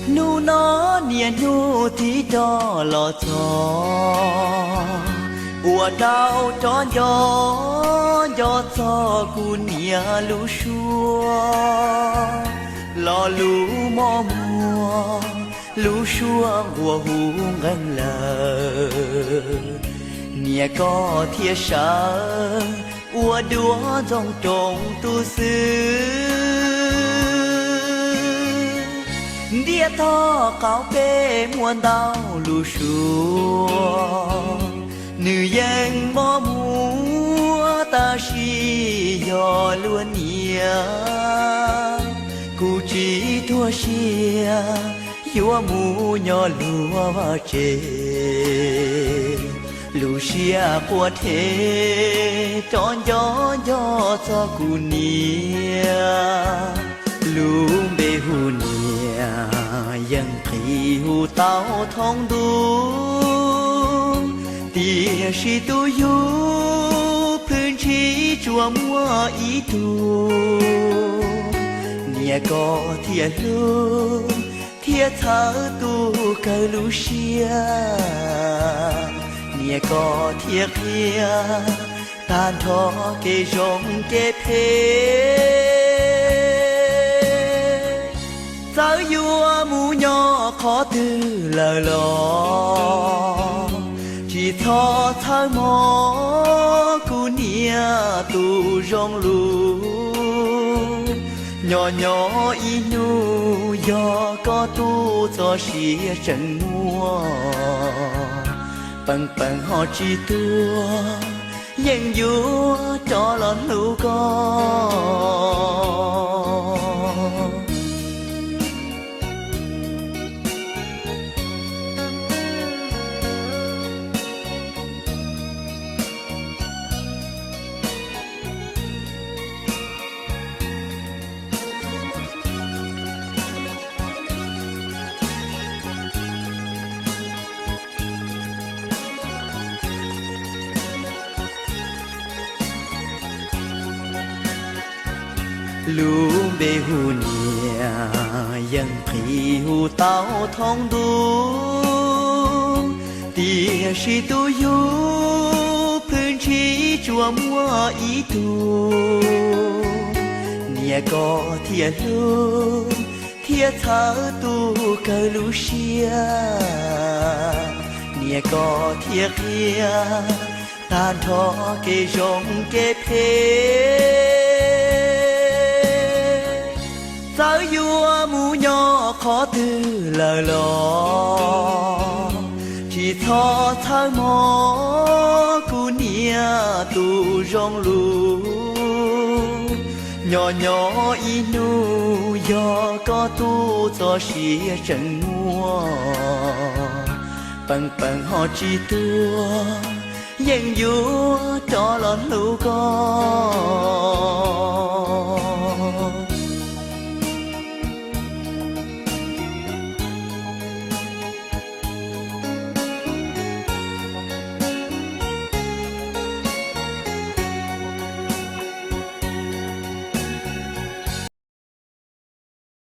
Hnub no niaj hnub tig rov los txog, ua rau rov nco nco txog kuv niam lub suab. Lo lus mos muag, lub suab nquag hu nqeeg lawm, niam koj thiaj sawv ua duab ntxoog roos tu xwb. Ntiaj tog qaum peb muaj ntau lub suab, nws yeej mos muag tab sis yog luag niam. Kuv tsis tuag sia, yuav mus nyob luag vaj tse, lub siab quaj rhe rov nco nco txog kuv niam. Lub npe hu niam yeej qhib hu tau thoob ntuj, tiam sis tus yug plhws ntshis tsuas muaj ib tug. Niam koj thiaj hlub thiab txhawb tu kawg lub siab, niam koj thiaj qhia tag nrho kev zoo kev phem. Txawm yuav mus nyob qhov twg lawm los tsis txhob txhawb mog kuv niam tus zoo lus. Nyob nyob ib hnub yog koj tub txoj sia tseem muaj, peem peem ho tsis tuag yeej yuav rov los hlub koj. Lub npe hu niam yeej qhib hu tau thoob ntuj, tiam sis tus yug plhws ntshis tsuas muaj ib tug. Niam koj thiaj hlub thiab txhawb tu kawg lub siab, niam koj thiaj qhia tag nrho kev zoo kev phem. Txawm yuav mus nyob qhov twg lawm los tsis txhob txhawb mog kuv niam tus zoo lus. Nyob nyob ib hnub yog koj tub txoj sia tseem muaj, peem peem ho tsis tuag yeej yuav rov los hlub koj.